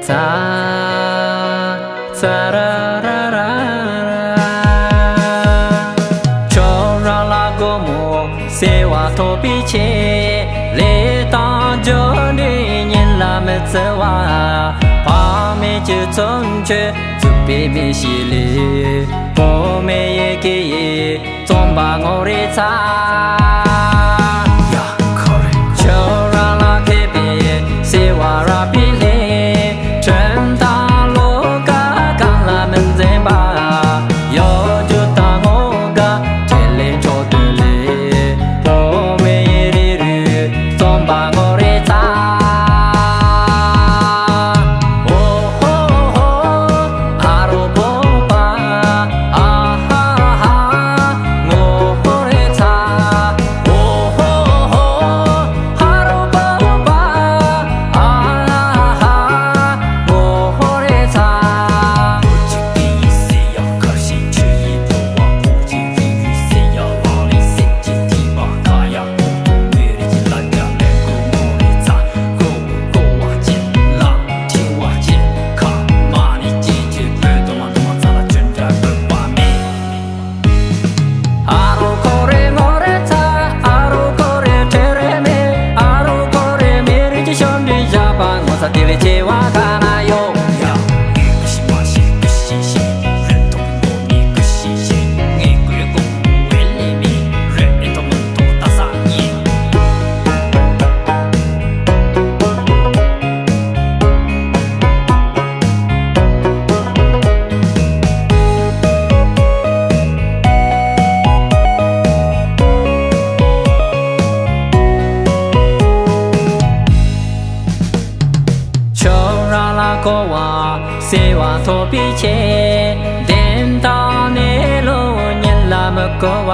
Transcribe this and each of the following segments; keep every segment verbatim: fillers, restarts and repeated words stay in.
ས་ས་ར་ར་ར་ར། ཁྱོད་རང་ལ་སྒོར་མོ་ཟེར་བ་ཐོབ་པའི་ཆེད། ལས་དང་རྒྱུ་འབྲས་གཉིས་ལ་མི་བརྩི་བ། ཕ་མེས་ཀྱི་ཚུལ་འཆོས་རྩུབ་པའི་མི་ཞིག་ལས། བུ་མོ་ཡི་གེ་ཡིས་རྩོམ་པ་ངོ་རེ་ཚ། ཁྱོད་རང་ལ་མཁས་པའི་སེ་བ་ར་པི་ལེ། ཁྲིམས་དང་བློ་དགའ་གང་ལ་མི་འཛེམ་པ། གཡོ་སྒྱུ་དང་ངོ་དགའ་འཕྲིན་ལས་མཆོག་ཏུ་ལས། བུ་མོ་ཡི་རེ་རུ་རྩོམ་པ་ངོ་རེ་ཚ། ཨོ་ཧོ་ཧོ། ཨ་རོ་བོ་པ། ཨ་ཧ་ཧ། ངོ་ཧོ་རེ་ཚ། ཨོ་ཧོ་ཧོ། ཨ་རོ་བོ་པ། ཨ་ཧ་ཧ། ངོ་ཧོ་རེ་ཚ། ཨ་རོ་ཁོ་རེ་ངོ་རེ་ཚ། ཨ་རོ་ཁོ་རེ་ཁྲེ་རེ་མེ། ཨ་རོ་ཁོ་རེ་མེ་རི་ཅི་ཤོན་དི་ཞག་པ་ངོ་ཚ་དི་ལི་ཆེ་བ་ག་ན་ཡོ། ཡ། ངས་ཀུ་ཤི་མ་ཤི་ཀུ་ཤི་ཤི། རེ་ཐོག་ངོ་མི་ཀུ་ཤི་ཤི། ངས་ཀུ་ཡོ་ཀོ་བེ་ལི་མི། རེ་ཨེ་ཐོག་ངོ་ཐོག་ད་ས་ཡི། ཁྱོད་རང་ལ་གོ་བ་སེ་བ་ཐོབ་པའི་ཆེད། བདེན་དང་གནས་ལུགས་གཉིས་ལ་མི་གོ་བ།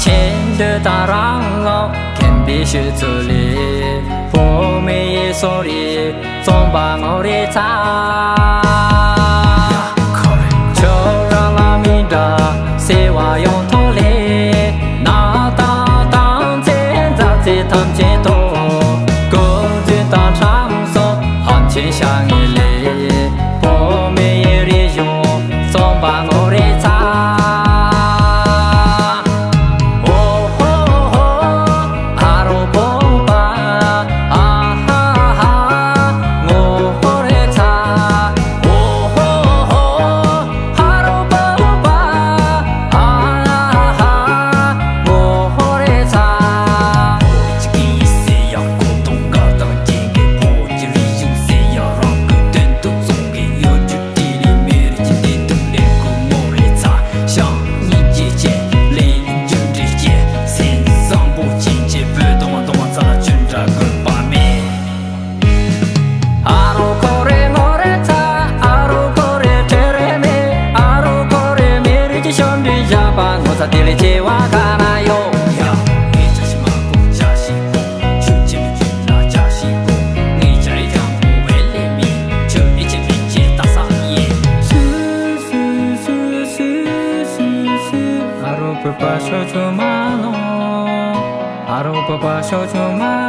ཆེ་འདོད་དང་རང་དབང་ཁེངས་པའི་ཤུལ་ཚུལ་ལས། བུ་མོ་ཡི་སོ་རི་རྩོམ་པ་ངོ་རེ་ཚ། ཁྱོད་རང་ལ་མི་འདྲ་སེ་བ་ཡོང་ཐོག་ལས། ན་ད་དང་ཚེ་འཛའ་ཚེ་ཐམས་ཅད་དོ། ཀོ་ཛི་དང་ཁྲམ་སོགས་ཧམ་ཆེན་ཤ་ངེས་ལས། བུ་མོ་ཡི་རིག་གཞུང་རྩོམ་པ་ངོ་རེ་ཚ། ཨོ་ཧོ་ཧོ། ཨ་རོ་བོ་པ། ཨ་ཧ་ཧ། ངོ་ཧོ་རེ་ཚ། ཨོ་ཧོ་ཧོ། ཨ་རོ་བོ་པ། ཨ་ཧ་ཧ། ངོ་ཧོ་རེ་ཚ། ཨ་རོ་ཁོ་རེ་ངོ་རེ་ཚ། ཨ་རོ་ཁོ་རེ་ཁྲེ་རེ་མེ། ཨ་རོ་ཁོ་རེ་མེ་རི་ཅི་ཤོན་དི་ཞག་པ་ངོ་ཚ་དི་ལི་ཆེ་བ་ག་ན་ཡོ། ཡ། ངས་ཅ་ཤི་མ་གོ་ཅ་ཤི་གོ། ཆུ་ཆེ་མི་ཆུ་ལ་ཅ་ཤི་གོ། ངས་ཅ་རེ་ཅང་གོ་བེ་ལི་མི། ཆུ་ཨེ་ཆེ་མི་ཆེ་ད་ས་ཡེ། སུ་སུ་སུ་སུ་སུ། ཨ་རོ་བོད་པ་ཤོ་ཆུ་མ་ལོ། ཨ་རོ་བོད་པ་ཤོ་ཆུ་མ།